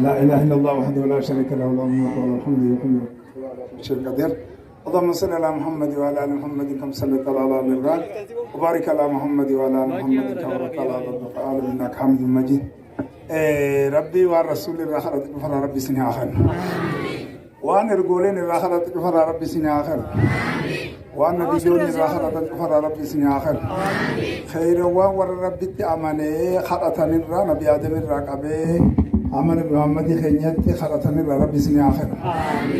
لا إله إلا الله وحده لا شريك له، له الملك وله الحمد يحيي ويميت وهو على كل شيء قدير. اللهم صل على محمد وعلى آل محمد كما صليت على آل إبراهيم، وبارك على محمد وعلى آل محمد كما باركت على آل إبراهيم إنك حميد مجيد. Rabbi waan rasuulli irraa kadhate dhufarraa rabbi isin haa kennu. Waan ergooleen irraa kadhate dhufarraa rabbi isin haa kennu. Waan nabiyyoonni irraa kadhatan dhufarraa rabbi isin haa kennu. Kheyrawwan warra rabbitti amanee kadhatanirraa nabi Aadam irraa qabee amma nabi Muhammadii keenyatti kadhatanirraa rabbi isin haa kennu.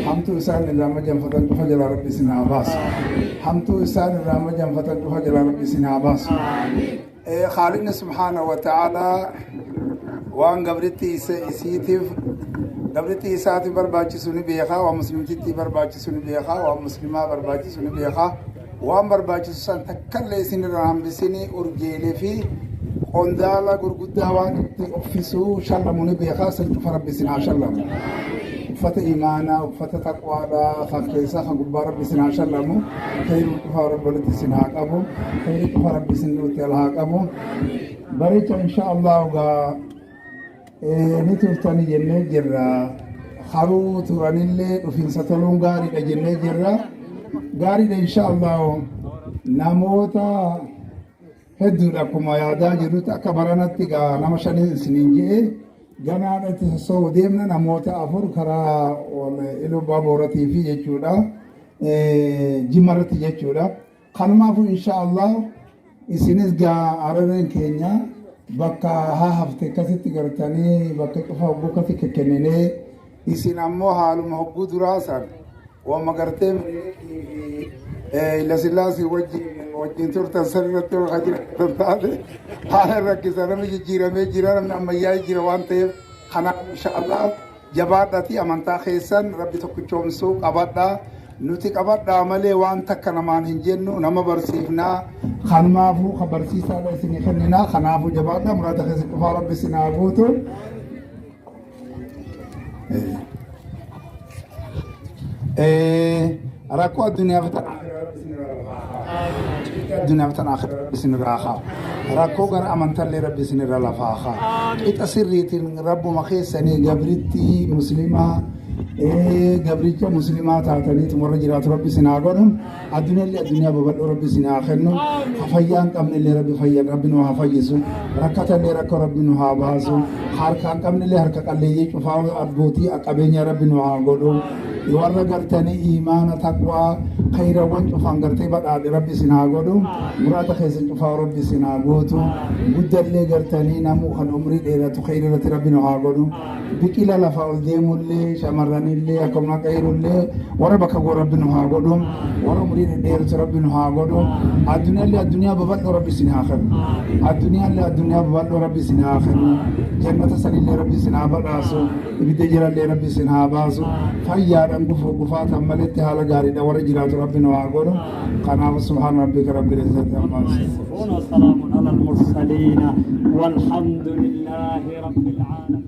Hamtuu isaan irraa majanfatan dhufa jalaa rabbi isin haa baasu. Hamtuu isaan irraa majanfatan dhufa jalaa rabbi isin haa baasu. Khaalinni subhaanahu wa ta'aalaa waan gabritti isiitiif gabritti isaatiif barbaachisu ni beeka, waan muslimtitti barbaachisu ni beeka, waan muslimaa barbaachisu ni beeka. Waan barbaachisu san takkallee isin irraa hambisini urjeelee fi qondaala gurguddaa waan itti uffisuu shallamu ni beeka. San cufa rabbi isin haa shallamu. Uffata imaanaa, uffata taqwaadhaa kan keessaa kan gubbaa rabbi isin haa shallamu. Khayrii cufaa rabbi walitti isin haa qabu. Khayrii cufa rabbi isin nutti haa qabu. Baricha insha Allah gaa ni turtani jennee jirra. Haruu turanillee dhufiinsa toluun gaariidha jennee jirra. Gaariidha insha Allah namoota hedduudha akkuma yaadaa jirrutti akka baranatti gaa nama shanii isiniin je'e ganaadha itti sossoo'u deemna namoota afur karaa Iluu Abbaa Booratii fi jechuudha Jimmarratti jechuudha. Kanumaafuu insha Allah isinis gaa Harareen keenya bakka haa hafte akkasitti gartanii bakka cufa hogguu akkasitti kekkenninee isin ammoo haaluma hogguu duraa san wama gartee Minilikii fi Hayilasillaasee wajjin turtan san irratti ol jiraatan taate haala rakkisa. Namni jijjiiramee jira, namni ammayyaa jira waan ta'eef, kanaaf insha Allah jabaadhati amantaa keessan rabbi tokkichoomsuu qabadha. Nuti qabadhaa malee waan takka namaan hin jennu, nama barsiifnaa. Kanumaafuu ka barsiisaadha isinii kenninaa. Kanaafuu jabaadha, muraada keessa cufaa rabbi isin haa guutu. Rakkoo addunyaa fi tan addunyaa fi tan akhiraa rabbi isin irraa haa. Rakkoo gara amantallee rabbi isin irra lafaa haa. Qixa sirriitiin rabbuma keessanii gabritti muslimaa gabricha muslimaa taataniitu warra jiraatu rabbi isin haa godhu. Addunyaallee addunyaa babal'oo rabbi isin haa kennu. Ha fayyaa hin qabnellee rabbi fayya rabbi nu haa fayyisu. Rakkatallee rakkoo rabbi nu haa baasu. Harka hin qabnellee harka qalleeyyii cufaa abbootii qabeenyaa rabbi nu haa godhu. Warra gartanii iimaana taqwaa khayrawwan cufaan gartee badhaadhe rabbi isin haa godhu. Muraada keessan cufaa rabbi isin haa guutu. Guddallee gartanii namuu kan umrii dheeratu khayra irratti rabbi nu haa godhu. Biqila lafa ol deemullee shamarranillee akkuma qeyrullee warra bakka goo rabbi nu haa godhu. Warra umurii dhedheertu rabbi nu haa godhu. Addunyaallee addunyaa babal'oo rabbi isin haa kennu. Addunyaallee addunyaa babal'oo rabbi isin haa kennu. Jannata sanillee rabbi isin haa badhaasu. Ibidda jirallee rabbi isin haa baasu. Fayyaadhaan gufuu gufaatan maletti haala gaariidha warra jiraatu rabbi nu haa godhu. Kanaaf subhaana rabbika rabbil izzati ammaa yasifuun. وسلام على المرسلين والحمد لله رب العالمين.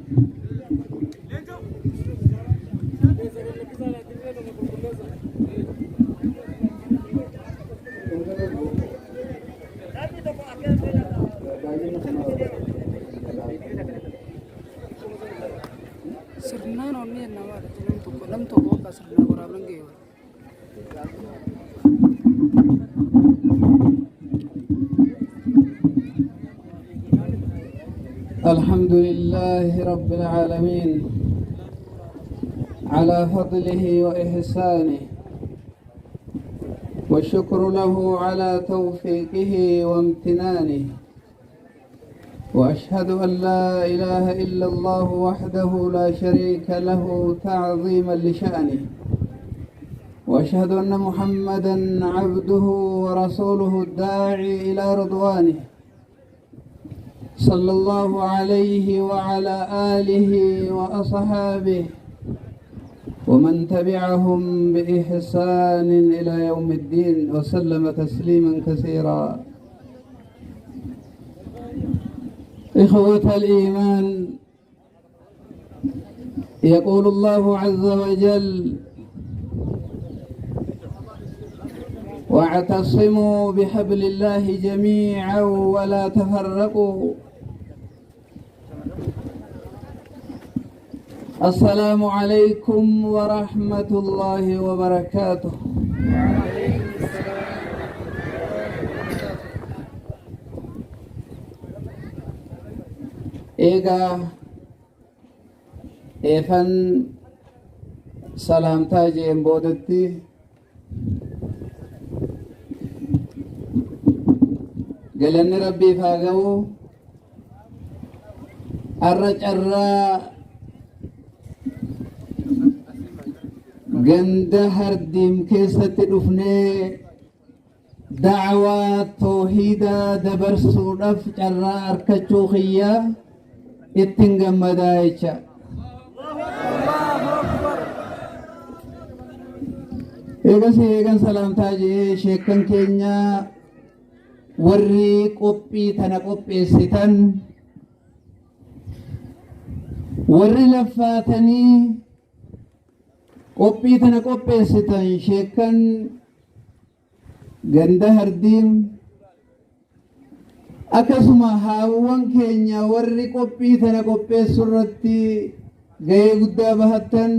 Sirnaan onnee namaadha. Nam tokko bakka sirnaa waraabnan ga'e. الحمد لله رب العالمين على فضله وإحسانه، والشكر له على توفيقه وامتنانه، وأشهد أن لا إله إلا الله وحده لا شريك له تعظيما لشأنه، وأشهد أن محمدا عبده ورسوله الداعي إلى رضوانه، صلى الله عليه وعلى آله وأصحابه ومن تبعهم بإحسان إلى يوم الدين وسلم تسليما كثيرا. إخوة الإيمان، يقول الله عز وجل: واعتصموا بحبل الله جميعا ولا تفرقوا. السلام عليكم ورحمة الله وبركاته. Eegaa eefan salaamtaa jeen boodatti, galanni Rabbiif haa ga'u. Arra carraa ganda Hardiim keessatti dhufnee da'awaa toohiidaa dabarsuudhaaf carraa arkachuu kiyyaa ittiin gammadaa jecha. Eegas eegan salaamtaa jee, sheekkan keenya warri qophii tana qopheessitan, warri laffaatanii qophii tana qopheessitan, sheekkan ganda Hardiim, akkasuma haawwan keenya warri qophii tana qopheessu irratti gahee guddaa bahattan,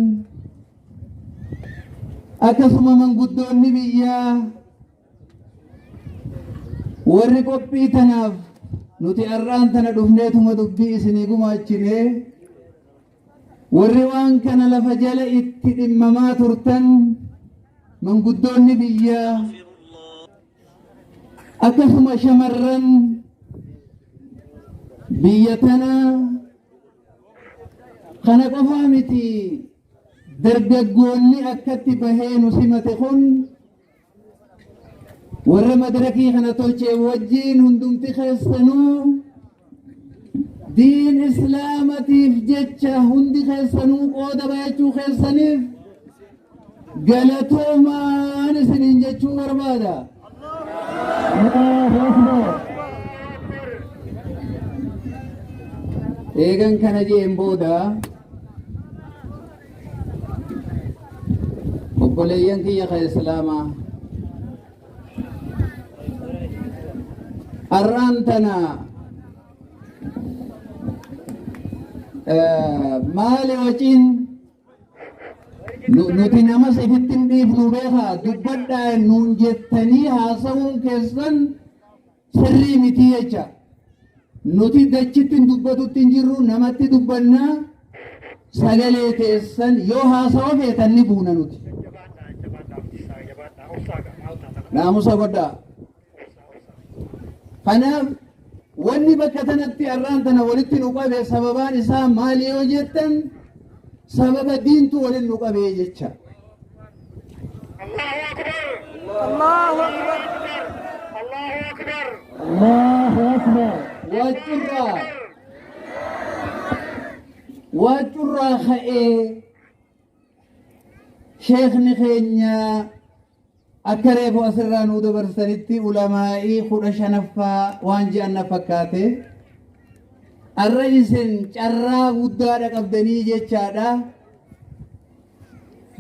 akkasuma manguddoonni biyyaa warri qophii tanaaf nuti har'aan tana dhufneetuma dubbii isinii gumaachine, warri waan kana lafa jala itti dhimmamaa turtan, manguddoonni biyyaa, akkasuma shamarran biyya tana kana qofaa miti, dargaggoonni akkatti bahee nu simate kun, warra madarakii kana tolchee wajjiin hundumti keessanuu diin islaamatiif jecha hundi keessanuu qooda bayachuu keessaniif galatoomaan isiniin jechuu barbaada. Allahu Akbar. Eegan kana jeen booda, obboleeyyan kiyya ka islaamaa, har'aan tana maali waciin nuti namas ifitti hin dhiifnu beekaa. Dubbadhaa nuun jettanii haasa'uun keessan sirrii miti jecha. Nuti dachitti hin dubbatutti hin jirru, namatti dubbannaa. Sagalee teessan yoo haasawa feetan ni buuna nuti. Naamusa godhaa. Kanaaf wanni bakka tanatti har'aan tana walitti nu qabe sababaan isaa maali yoo jettan, sababa diintu waliin nu qabe jecha. Allahu Akbar. Allahu Akbar. Waacurraa ka'ee sheekni keenya akka reefu asirraa nuu dabarsanitti ulamaa'ii 15ffaa waan je'an na fakkaate. Arra isin carraa guddaadha qabdanii jechaadha.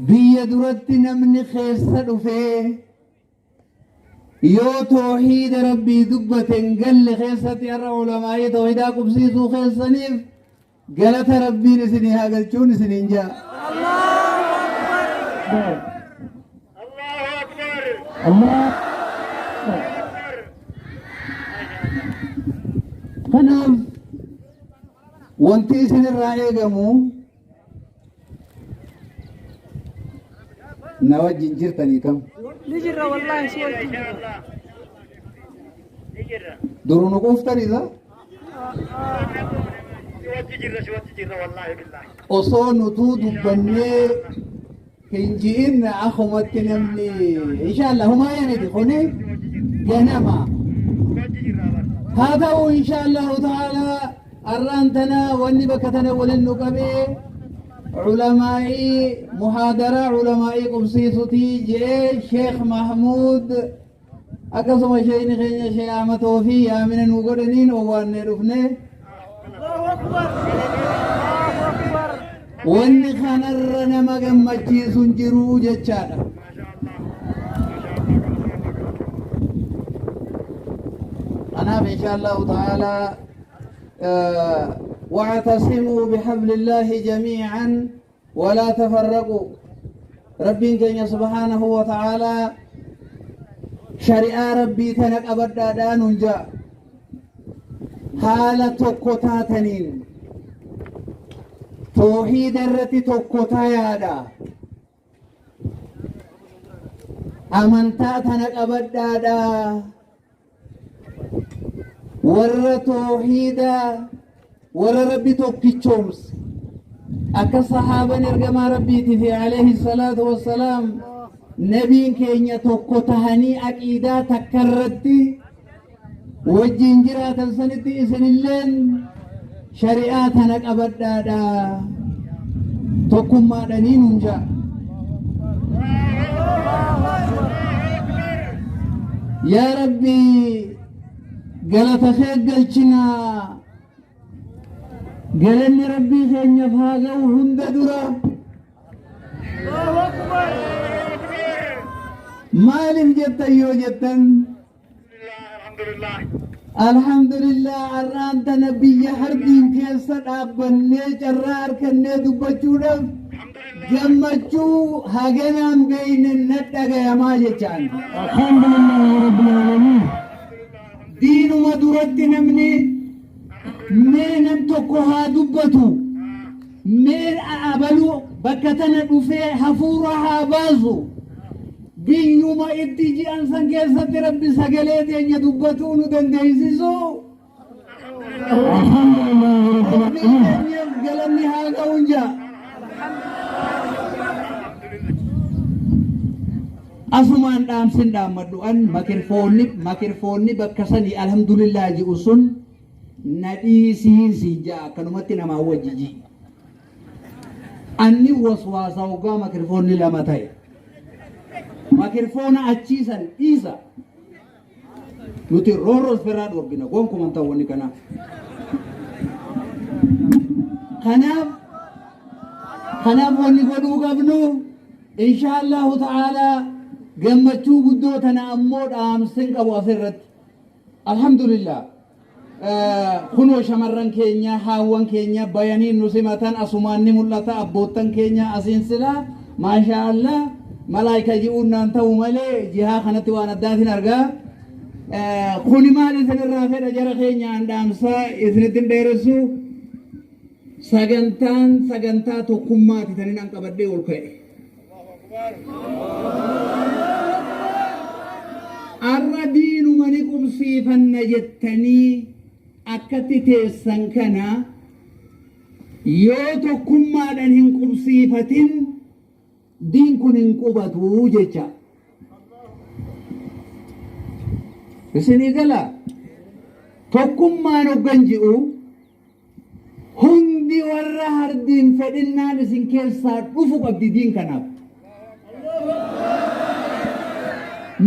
Biyya duratti namni keessa dhufee yoo toohiida Rabbii dubbate hin galle keessatti har'a ulamaa'ii toohidaa qubsiisuu keessaniif galata Rabbiin isinii haa galchuun isiniin jaa. Akbar. Allah. Kanaaf wanti isinirraa eegamu, na wajjin jirtanii kam? Ni jirra, wallahi si wajjin jirra. Duru nu quuftaniisa? Osoo nutuu dubbannee hin ji'in akumatti namni inshallah humaa miti, kuni ganama haa ta'u inshallahu ta'ala. Arraan tana wanni bakka tana walin nu qabee ulamaa'ii muhaadaraa ulamaa'ii qubsiisutii je'ee Sheekh Mahmuud, akkasuma sheekni keenya Sheekh Ahmatoo fi yaamina nu godhaniin owwaannee dhufne. Allahu Akbar. Allahu Akbar. Wanni kanarra nama gammachiisu hin jiru jechaadha. Kanaaf insha Allahu ta'ala, واعتصموا بحبل الله جميعا ولا تفرقوا. Rabbiin keenya سبحانه وتعالى shari'aa Rabbii tana qabadhaadhaan nun ja'a. Haala tokko taataniin toohiida irratti tokko tayaadha, amantaa tana qabadhaadha. Warra toohiida, warra Rabbi tokkichoomse, akka sahaaban ergamaa Rabbiiti fi عليه الصلاة والسلام nabiin keenya tokko tahanii aqiidaa takka irratti wajjin jiraatan sanitti, isinilleen shari'aa tana qabadhaadha, tokkummaadhanii nun ja'a. Yaa Rabbi, galata kee galchinaa. Galanni Rabbii keenyaaf haa ga'u hunda dura. Maaliif jettan yoo jettan, alhamdulillah, har'aan tana biyya Hardiin keessa dhaabbannee carraa harkannee dubbachuudhaaf gammachuu haganaan beeyne na dhagayamaa jechaan. الحمد لله رب العالمين. Diinuma duratti namni mee nam tokko haa dubbatu, mee abaluu bakka tana dhufee hafuura haa baasu, biyyuma itti ji'an san keessatti Rabbi sagalee teenya dubbatuu nu dandeessisu. الحمد لله رب Rabbii العالمين. keenyaaf galanni haa ga'uun jaa. Asumaan dhaamsin dhaammadhu an makirfoonni bakka sanii alhamdulillah ji'u sun na dhiisiisi jaa, akkanumatti namaa wajjiji. Anni waswaasa hoggaa makirfoonni lama ta'e. Makirfoona achiisan dhiisa. Nuti roorroos firraa dhoorgina, gonkuman ta'u wanni kanaa. Kanaaf wanni godhuu qabnu, insha Allahu ta'ala, gammachuu guddoo tana ammoo dhaamsin qabu asirratti. Alhamdulillah. Kunoo shamarran keenya, haawwan keenya bayaniin nu simatan, asumaan ni mul'ata. Abboottan keenya asiin silaa, maashaa Allah, malaayika ji'uun naan ta'u malee jihaa kanatti waan addaatiin argaa. Kuni maal isinirraa fedha jara keenyaan dhaamsaa isinitti hin dheeressu. Sagantaan sagantaa tokkummaati tanin an qabadhee ol ka'e. Arra diinuma ni qubsiifanna jettanii akkatti teessan kana yoo tokkummaadhaan hin qubsiifatin, diin kun hin qubatu jecha. Isinii gala? Tokkummaan hoggan ji'u, hundi warra Hardiin fedhinnaan isin keessaa dhufu qabdi diin kanaaf.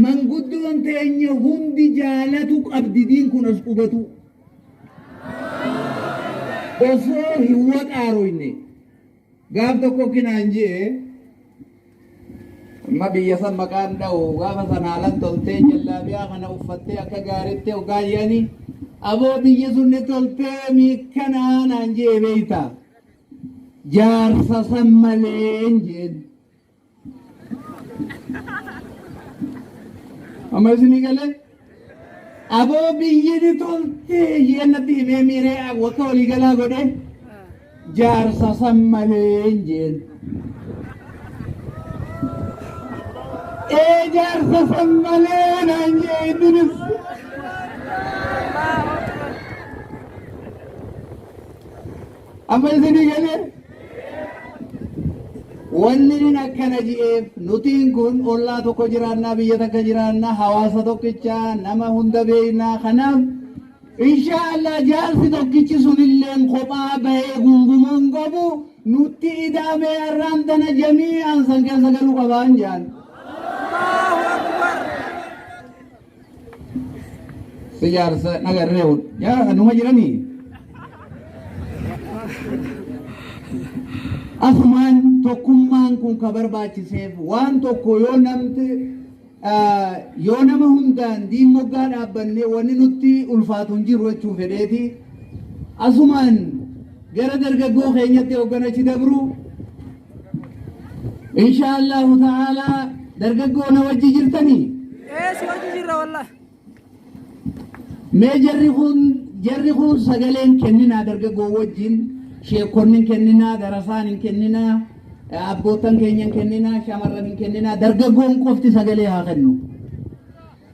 Manguddoon teenya hundi jaalatu qabdi diin kun as qubatu. Osoo hin waqaaroyne gaaf tokko kinaan ji'e, amma biyya san maqaan dha'u, gaafa san haalan toltee jallaabiyaa kana uffattee akka gaariitti hoggaa jedhanii, aboo biyyi sun ni toltee miikkanaa naan ji'e, beeyta, jaarsa san maleen jeen. Amma isinii galee? Aboo biyyi ni toltee jeen natti himee miiree wakka waliigalaa godhe, jaarsa san maleen jeen. Ee, jaarsa san malee naan jee inninis. Amma isinii galee? Wanni inni akkana ji'eef, nutiin kun ollaa tokko jiraannaa, biyya takka jiraannaa, hawaasa tokkichaa, nama hunda beeknaa. Kanaaf insha Allah jaarsi tokkichi sunilleen kophaa bahee gungumuu hin qabu, nutti ida'amee har'aan tana jamii'aan san keessa galuu qabaan jaan. Si jaarsa nagarree yaa numa jiranii. Asumaan tokkummaan kun ka barbaachiseef waan tokko yoo namti Yoo nama hundaan diin moggaa dhaabbannee wanni nutti ulfaatu hin jiru jechuu fedheeti. Asumaan gara dargaggoo keenyatti hoogganachi dabru. Insha Allahu ta'ala dargaggoo na wajji jirtanii? Ee, si wajji jirra wallahi. Mee jarri kun sagaleen kenninaa dargaggoo wajjin, sheekonni hin kenninaa, darasaan hin kenninaa, abbootan keenya hin kenninaa, shamarran hin kenninaa, dargaggoon qofti sagalee haa kennu.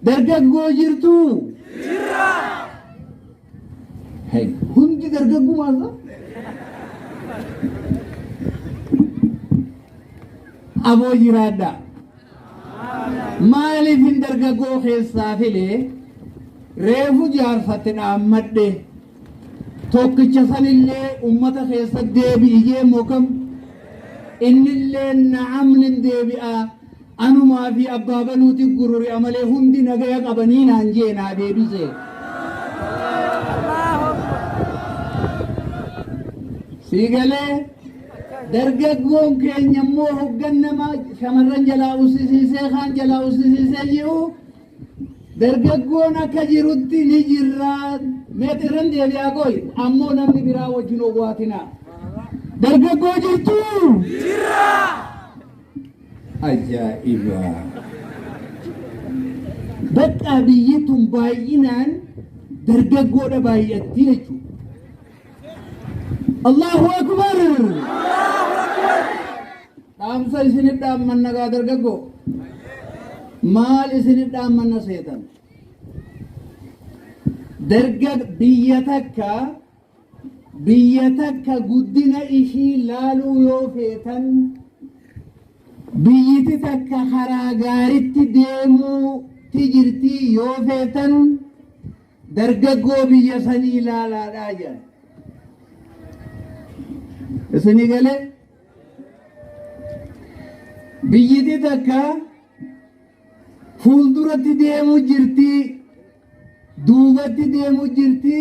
Dargaggoo jirtu? Jirra. Hey, hundi dargaggumaasa? Aboo jiraadha. Maaliif hin dargaggoo keessaa filee? Reefu jaarsatte dhaammadhe. Tokkicha sanillee ummata keessa deebi'iyee mokam. Innillee na'amni deebi'a. Anumaa fi abbaa baluuti gururi amalee hundi nagaya qabanii naan jee naa deebise. Allahu Akbar. Sii galee? Dargaggoon keenya immoo hoggan nama shamarran jalaa ussisiisee, kaan jalaa ussisiisee jiru, dargaggoon akka jirutti ni jirra. Meetirran deebi'aa qoy, ammoo namni biraa wajjin owwaatina. Dargaggoo jirtu? Jirra. Ajaa'iba! Bakka biyyi tun baay'inaan dargaggoodha baay'atti jechuudha. Allahu Akbar! Allahu Akbar. Dhaamsa isinit dhaammanna gaa dargaggoo. Maal isinit dhaammanna seetan? Darga biyya takka guddina ishii laaluu yoo feetan, biyyiti takka karaa gaaritti deemuutti jirti yoo feetan, dargaggoo biyya sanii laalaadhaa jedhan. Isinii galee? Biyyiti takka fuulduratti deemuu jirti, duubatti deemuu jirti.